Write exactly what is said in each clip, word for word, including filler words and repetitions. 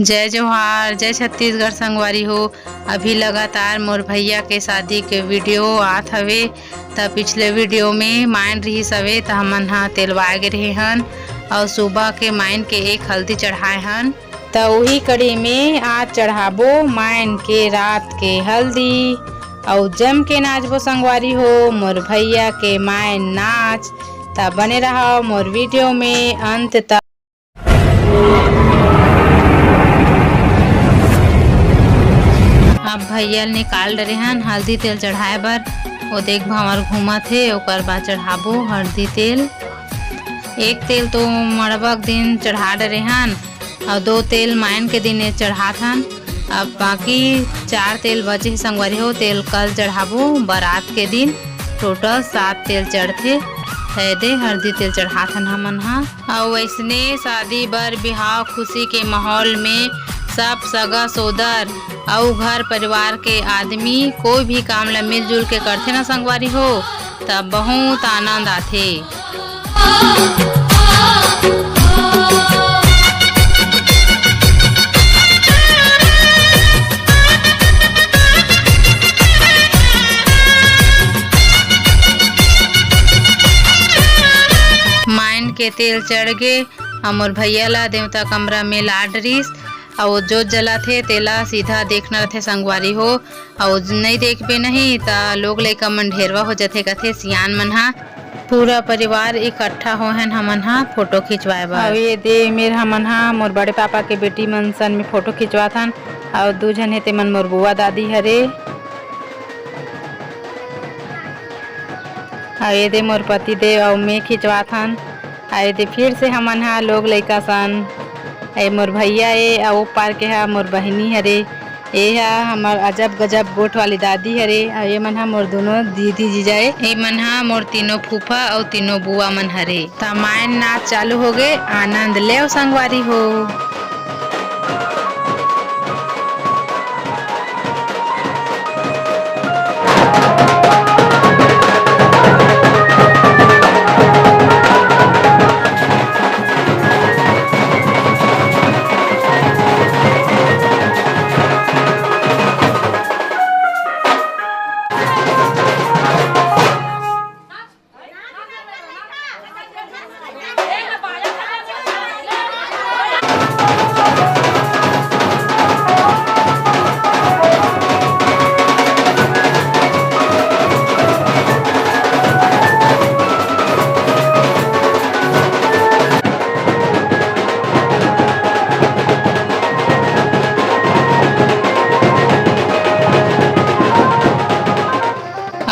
जय जोहार, जय छत्तीसगढ़ संगवारी हो। अभी लगातार मोर भैया के शादी के वीडियो आत हवे। त पिछले वीडियो में मायन रिहिस हवे, त हमन ह तेलवाए गे रहे हन अउ सुबह के मायन के एक हल्दी चढ़ाए हन। त उही कड़ी में आज चढ़ाबो मायन के रात के हल्दी अउ जम के नाचबो संगवारी हो, मोर भैया के मायन नाच। त बने रहो मोर वीडियो में अंत तक। अब भैया ल निकाल डरे हन हल्दी तेल चढ़ाए बर। ओ देख भंवर घूमत हे, ओकर बाद चढ़ाबो हल्दी तेल। एक तेल तो मड़बा के दिन चढ़ा डरे हन, अउ दो तेल मायन के दिन चढ़ात हन। अब बाकी चार तेल बचे हे संगवारी हो, तेल कल चढ़ाबो बरात के दिन। टोटल सात तेल चढ़थे। त ए दे हल्दी तेल चढ़ात हन हमन ह। अउ अइसने शादी बर बिहाव खुशी के माहौल में सब सगा सोदर अउ घर परिवार के आदमी कोई भी काम ल मिलजुल के करथे न संगवारी हो, त बहुत आनंद आथे। मायन के तेल चढ़ गे, अउ मोर भैया ला देवता कमरा में लाड रिस, अउ जोत जलाथे, तेला सीधा देखना रथे संगवारी हो। अउ नइ देखबे नहीं, त लोग लइका मन ढेरवा हो जथे, कथे सियान मन ह। पूरा परिवार इकट्ठा होहन हमन ह फोटो खिंचवाए बर। अउ ये दे मेर हमन ह मोर बड़े पापा के बेटी मन सन में फोटो खिंचवात हन। अउ दू झन हे, तेमन मोर बुआ दादी हरे। अउ ये दे मोर पति देव अउ मैं खिंचवात हन। अउ ये दे फिर से हमन ह लोग लइका सन। ए मोर भैया ए, अउ ओ पार के ह मोर बहिनी हरे। ए ह हमर अजब गजब गोठ वाली दादी हरे, अउ ए मन ह मोर दोनों दीदी जीजा ए। ए मन ह मोर तीनों फूफा अउ तीनों बुआ मन हरे। त मायन नाच चालू होगे, आनंद लेव संगवारी हो।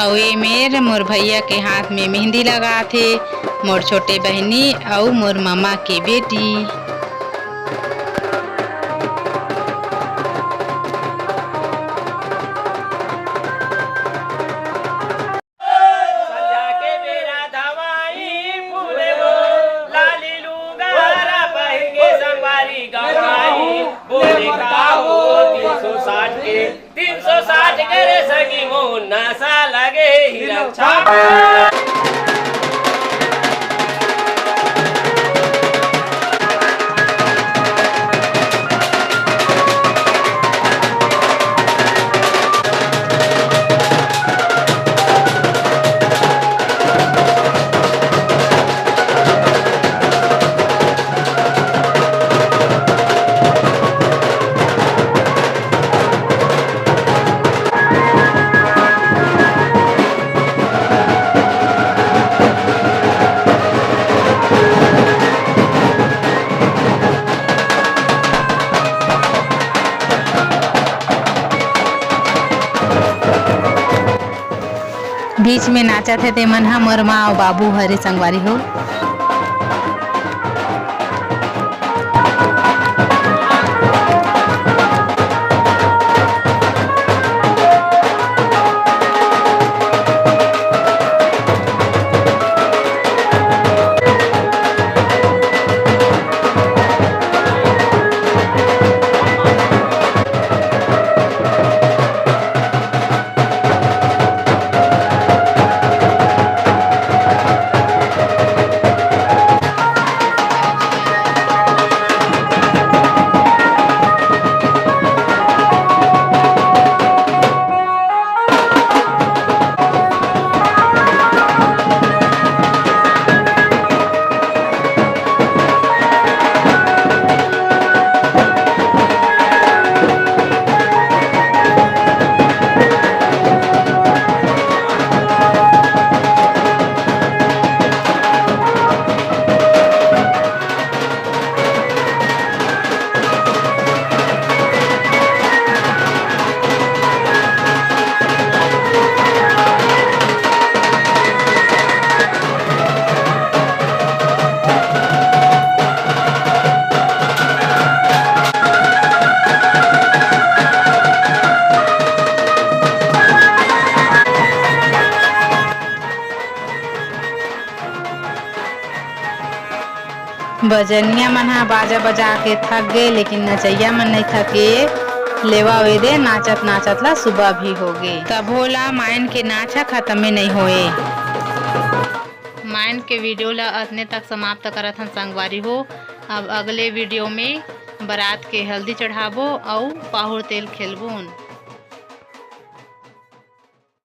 अउ ए मेर मोर भैया के हाथ में मेहंदी लगात हे, मोर छोटे बहिनी अउ मोर ममा के बेटी। संझा के बेरा धवाई फूले हो, लाली लुगारा पहिर के संगवारी गवाई। बोले का हो तीन सौ साठ के, तीन सौ साठ करे सगी मोहन नशा लगे ही रक्षा। बीच में नाचत हे तेमन ह मोर माँ अउ बाबू हरे संगवारी हो। बजनिया मन ह बाजा बजा के थक गे, लेकिन नचइया मन नइ थके। लेवा वेदे नाचत नाचत ला सुबह भी हो गे। तभो ला मायन के नाच ह खतमे नइ होए। मायन के वीडियो ला अतने तक समाप्त करत हन संगवारी हो। अब अगले वीडियो में बरात के हल्दी चढ़ाबो अउ पाहुर तेल खेलबोन।